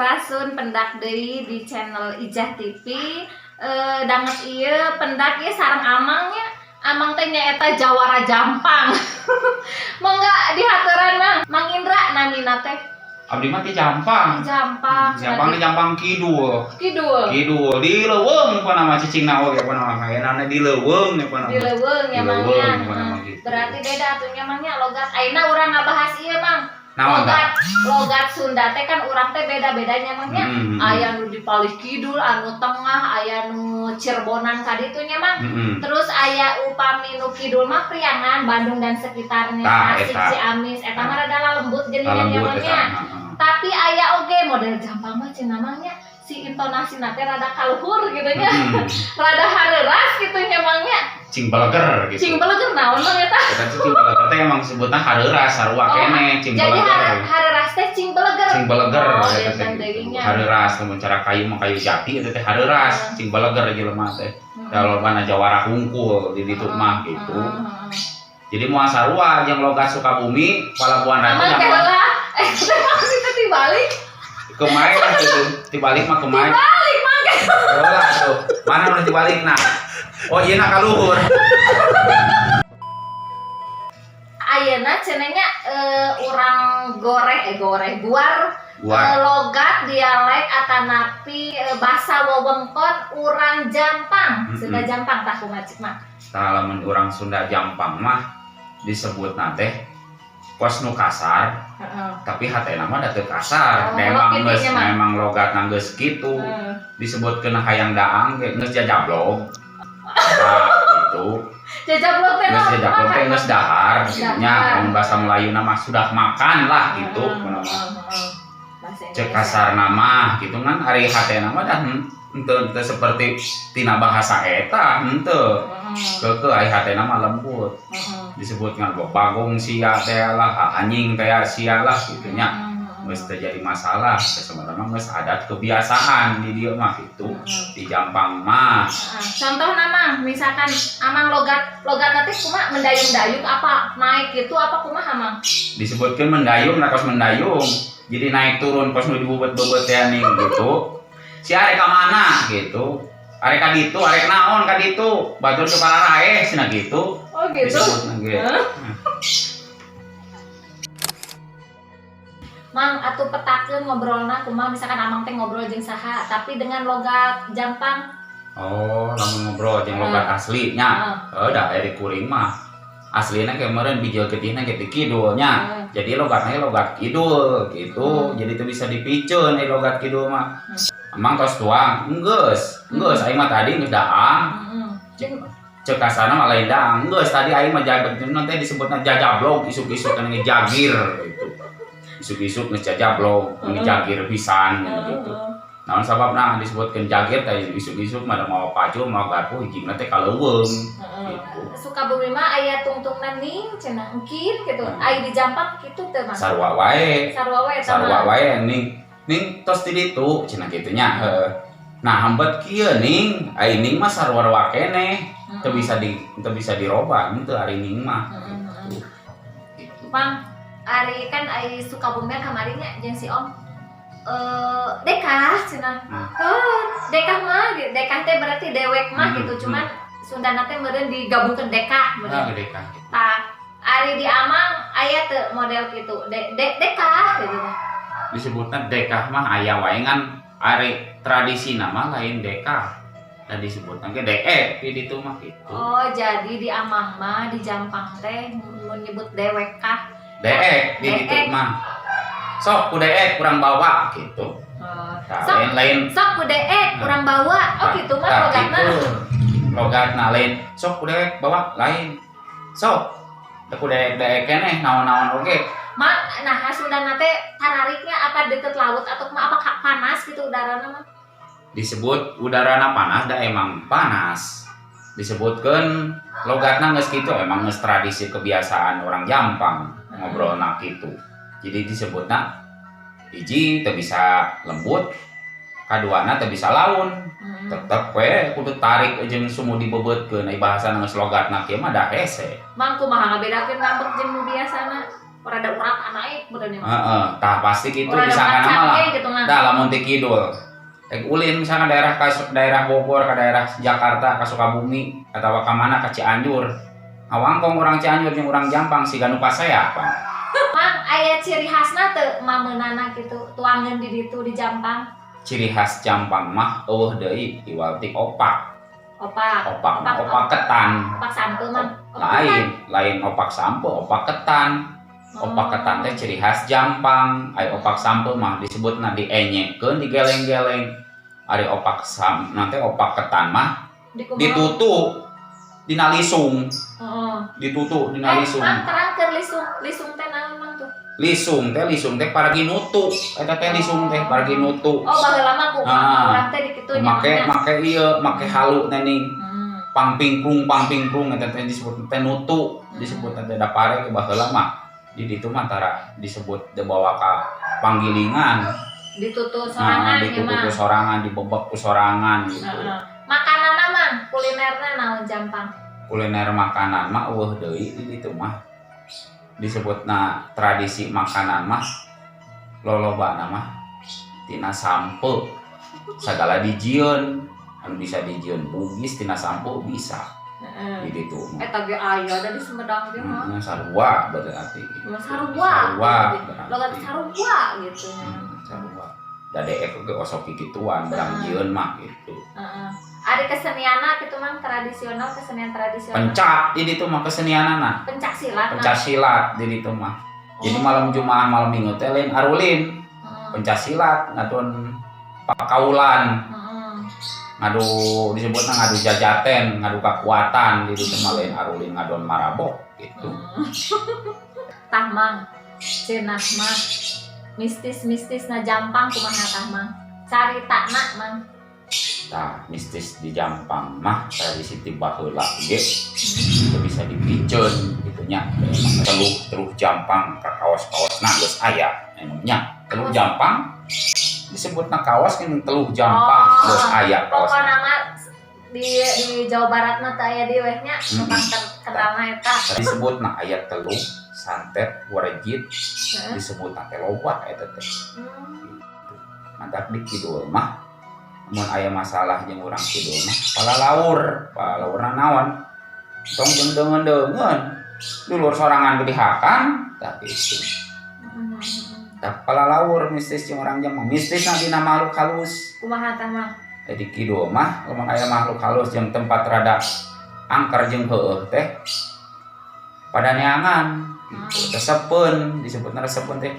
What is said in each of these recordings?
Sampurasun, pendak deui di channel Ijah TV. Danget ieu pendak ieu sareng Amangnya. Amang teh nyaeta Jawara Jampang. Mangga dihaturan, Mang. Mang Indra namina teh. Abdi mah ti Jampang. Jampang. Jampang di Jampang Kidul. Kidul. Kidul di leuweung pokona mah, cicingna oge pokona mah kayenana di leuweung nya pokona Di mah. leuweung ya, Di Mang, leuweung nya. pokona mah gitu. Berarti beda atuh nya, Mang, nya, logat. Ayeuna urang ngabahas ieu, Mang. Naon tah? Logat logat Sunda teh kan urang teh beda-bedanya, Mang, nya. Aya nu di palih kidul, anu tengah, aya nu Cirebonan ka ditu nya, Mang. Terus aya upami nu kidul mah Priangan, Bandung dan sekitarnya, Tah, Tasik, eta. Ciamis, eta mah rada lembut geuningan nya, Lembut Mang, eta. nya. Heeh. Tapi aya oge model Jampang mah cenah, Mang, nya, si intonasina teh rada kaluhur gitu nya. Rada hareuras gitu nya, Mang, nya. Cing beleger gitu. Cing beleger naon, Mang, eta? Eta cing beleger teh emang sebutna hareuras sarua Oh, keneh cing jadi beleger. Hareuras teh cing beleger. Cing beleger Oh, eta teh benten gitu. deui nya. Hareuras lamun cara kayu mah kayu jati eta teh hareuras, cing beleger jelema teh. Kalau mana jawara hungkul di ditu mah gitu. Jadi moal sarua jeung logat Sukabumi, Palabuhan Ratu. Amang teh Nama heula. Teh maksudnya tibalik. Kemarin lah gitu, tibalik mah kemarin. Balik, Mang. Heula tuh. Mana nu tibalik nah? Oh iya, nak kaluhur. Ayeuna cenah nya, urang goreh eh goreh guar Guar. Logat dialek atanapi basa wewengkon urang Jampang. Sunda Jampang tah kumaha cik, Mang? Tah, lamun urang Sunda Jampang mah disebut teh kos nu kasar, tapi hatena mah da teu kasar. Oh, Memang gitu geus nya, Mang. Memang logat geus kitu. Disebutkeun hayang daang ge geus jajablog. Nah, gitu. Jajablog teh Geus naon? jajablog teh geus dahar gitu nya. Dahar. Lamun bahasa Melayu mah sudah makan lah gitu pokona mah. Heeh. Bahasa Cek Indonesia. Kasar mah gitu kan, ari hatena mah dah henteu henteu seperti tina bahasa eta henteu. Keukeuh ari hatena mah lembut. Disebut ngan bagong sia teh lah, anjing teh sia lah gitu nya. Geus teu jadi masalah teh, sebenarnya mah geus adat kebiasaan di dieu mah gitu, di Jampang mah. Contoh nama, misalkan Amang logat logat nanti kumaha, mendayung-dayung apa naik gitu apa kumaha, Amang? Disebutkan mendayung, nah kos mendayung jadi naik turun kos nu dibubet-bubet teh nih gitu, si arek ka mana gitu, arek ka ditu, arek naon ka ditu, batur ke pararaeh cenah gitu. Oh gitu. Disebutna ge. Hah? Mang, atuh petakeun ngobrolna kumaha, misalkan Amang teh ngobrol jeung saha tapi dengan logat Jampang. Oh, lamun ngobrol jeung logat asli nya, oh da ari kuring mah aslina ke meureun bijil getihna ge ti kidul nya. Jadi logatnya logat kidul gitu. Jadi itu bisa dipiceun logat kidul mah. Emang tos tuang geus geus, aing mah tadi geus daang. Cek kasarna mah lain daang, geus tadi aing mah jabat teh disebutna jajablog, isuk-isuk kan ngejagir gitu, isuk-isuk geus jajablog, ngejagir pisan gitu. Naon sababna disebutkeun jagir teh? Isuk-isuk mah da mawa pacul, mawa garpu, hijingna teh ka leuweung gitu. Sukabumi mah aya tungtungna ning cenah engkin gitu. Aya di Jampang kitu teu, Mang? Sarua wae. Sarua wae eta Sarua mah. wae, ning ning tos di ditu cenah kitu nya, heuh. Nah, hambet kieu ning, ai ning mah sarua keneh, teu bisa di teu bisa dirobah henteu ari ning mah. Heeh. Gitu. Mang, ari kan ari Sukabumi kamari nya jeung si Om dekah cenah. Oh, dekah mah, dekah teh berarti dewek mah gitu, cuman Sundana teh meureun digabungkeun dekah meureun. Ah, dekah. Tah, ari di Amang aya teu model kitu? De, de dekah gitu teh. Disebutna dekah mah aya wae, ngan ari tradisi nama lain dekah dan disebutna ge deek di ditu mah gitu. Oh, jadi di Amang mah, di Jampang teh mun nyebut dewek kah? Deek di ditu Deek. Mah sok ku deek kurang bawa gitu. Oh. Tah, Sok lain lain. Sok ku deek kurang bawa. Oh, gitu mah Tah, logatna. Gitu. Logatna lain sok ku deek bawa, lain sok teu ku deek deek keneh naon-naon oge. Mak, nah Sundana teh tarariknya apa deket laut atau kumaha, apa panas gitu udarana mah? Disebut udarana panas da emang panas, disebutkan logatna geus kitu, emang geus tradisi kebiasaan orang Jampang ngobrolna kitu. Jadi disebutna hiji teu bisa lembut, kaduana teu bisa laun, tetep we kudu tarik jeung sumu dibeubeutkeun. Ai bahasana geus logatna kieu mah da hese. Mang, kumaha ngabedakeun ngambek jeung nu biasana? Rada urat naik benernya mah. Heeh, tah pasti gitu. Rada Disangka nama lah. cangke gitu mah. Dah lamun ti kidul. Rek ulin misalkan daerah ka daerah Bogor, ke daerah Jakarta, ke Sukabumi, atau ka mana, ke Cianjur. Ngawangkong orang Cianjur jeung orang Jampang siga nu pasea, Pak. Mang, aya ciri khasna teu mameunana gitu, tuangan di ditu di Jampang? Ciri khas Jampang mah euweuh deui iwal ti opak. Opak. Opak mah Opak, opak ketan. Opak sampeu, Mang? Opak. Lain, lain opak sampeu, opak ketan. Opak ketan teh ciri khas Jampang. Ari opak sampeu mah disebutna dienyekeun, digeleng-geleng. Ari opak sam nanti opak ketan mah Dikumaha? Ditutu dina lisung, Heeh. ditutu dina Eh, lisung. Mang, terangkeun lisung. Lisung teh naon, Mang, tuh? Lisung teh paragi nutu. Eta teh lisung teh paragi nutu. Oh, baheula mah ku Ah. urang teh di kitu. Make make ieu, make halu teh ning. Pangpingkrung pangpingkrung eta teh disebut teh nutu, disebut teh da pare ke baheula mah. Di ditu mah tara disebut dibawa ka panggilingan. Ditutu Nah, sorangan ya ditutu mah. ku sorangan, dibebek ku sorangan gitu. Heeh. Makananna, Mang, kulinerna naon Jampang? Kuliner makanan mah euweuh deui di ditu mah. Disebutna tradisi makanan mah lolobana mah tina sampeu. Sagala dijieun, anu bisa dijieun Bugis tina sampeu bisa Heeh. di ditu mah. Eta ge aya da di Sumedang ge mah. Sarua berarti. Cuma sarua. Sarua Logat berarti. Sarua gitu nya. Sarua. Da deek ge osok kikituan barang jieun mah gitu. Heeh. Ada kesenianna gitu, Mang, tradisional, kesenian tradisional? Pencak di ditu mah kesenianana. Pencak silat, Mang? Pencak silat di ditu mah. Jadi malam Jumat, malam Minggu teh lain arulin, pencak silat, ngadon pakaulan, ngadu disebutna ngadu jajaten, ngadu kekuatan di ditu mah, lain arulin ngadon marabok gitu. Tah, Mang, cenah mah mistis-mistis na Jampang kumaha tah, Mang? Caritana, Mang. Tah, mistis di Jampang mah tradisi ti baheula ge itu bisa dipiceun gitu nya. Emang teluh teluh Jampang ka kaos-kaosna geus aya emang nya. Teluh Jampang disebutna kaos ini teluh Jampang Oh. geus aya kaosna. Pokokna mah di Jawa Barat mah teu aya deui weh nya, nu terkenalna eta. Disebutna aya teluh, santet, warejit, disebutna teh loba eta teh. Mantak di kidul mah mun aya masalah jeung urang kidul mah palalaur, palalaurna naon? Tong jeung deungeun-deungeun. Dulur sorangan ge dihakan, tah gitu. Tah, palalaur mistis jeung urang Jampang. Mistisna dina makhluk halus. Kumaha tah, Mang? Jadi kidul mah lamun aya makhluk halus jeung tempat rada angker jeung heueuh teh pada neangan gitu. Resepeun, disebutna resepeun teh.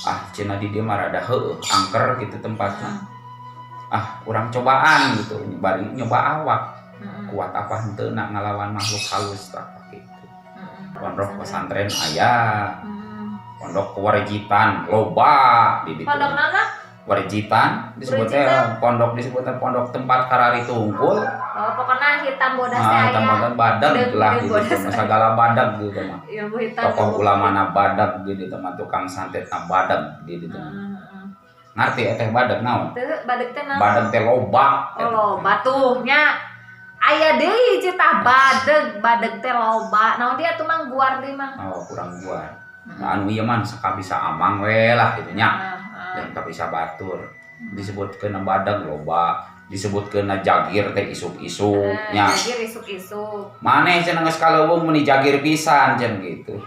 Ah, cenah di dieu mah rada heueuh, angker gitu tempatnya. Ah, urang cobaan gitu, bari nyoba awak. Kuat apa henteu nak ngalawan makhluk halus tah gitu. Pondok pesantren aya, pondok kewarejitan loba di ditu. Pondok naon? Warejitan disebutnya pondok, disebutnya pondok tempat kararitu hungkul. Oh, pokoknya hitam bodas teh Nah, aya. tempat badag lah Deung gitu bodas. mah, segala badag gitu mah. Ilmu hitam. Tokoh ulama na badag gitu mah, tukang santet na badag gitu mah. Ngerti teh badag naon? Teu, badag teh naon? Badag teh loba. Oh, loba tuh nya. Aya deui cita badeg, badeg teh loba. Naon dia tuh, Mang, guar deui, Mang? Oh, kurang guar. Nah, anu ieu mah sakabisa amang we lah gitu nya. Heeh. Dan kabisa batur. Disebutkeun badag loba, disebutkeun jagir teh isuk-isuk nya. Jagir isuk-isuk. Maneh cenah geus kaleuweung meuni jagir pisan cenah gitu.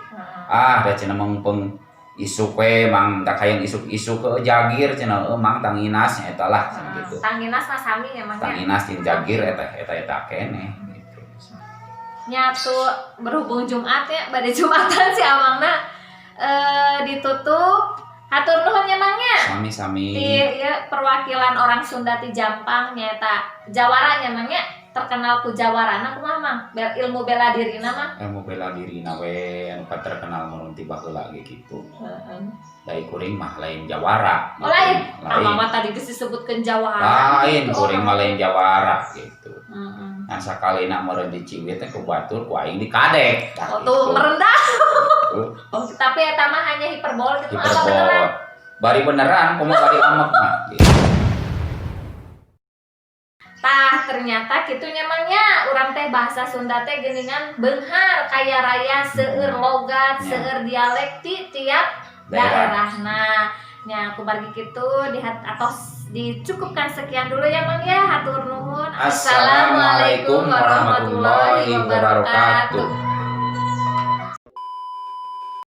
Ah, da cenah mengpeng isuk we, Mang, tak hayang isuk-isuk ke jagir cenah heueuh, Mang, tanginas nya eta lah cenah gitu. Tanginas mah sami ya, Mang, nya. Tanginas jeung jagir eta eta eta keneh gitu. Nyatu berhubung Jumat ya, bade Jumatan si Amangna ditutup. Hatur nuhun nya, Mang, nya. Sami-sami. Di ya, perwakilan orang Sunda ti Jampang nyata jawara nya, Mang, nya, terkenal ku jawarana kumaha, Mang? Ilmu bela dirina mah? Ilmu bela diri na we anu terkenal mun ti baheula ge kitu. Dari kuring mah lain jawara. Oh, lain. Lain. Amang mah tadi geus disebutkeun jawara. Lain Gitu, kuring mah lain jawara gitu. Nah, sakalina meureun diciwit teh ku batur ku aing dikadek. Tah, Oh, tuh gitu. merendah. Gitu. Tapi eta mah hanya hiperbol gitu mah apa Hiperbol. beneran? Bari beneran, komo bari amek mah gitu. Tah. Tah, ternyata kitu nya, Mang, nya, urang teh bahasa Sunda teh geuningan beunghar, kaya raya, seueur logat, seueur dialek ti tiap daerah. Daerah. Nah, nya kumargi kitu dihat atos dicukupkan sekian dulu ya, Mang, ya. Hatur nuhun. Assalamualaikum warahmatullahi wabarakatuh.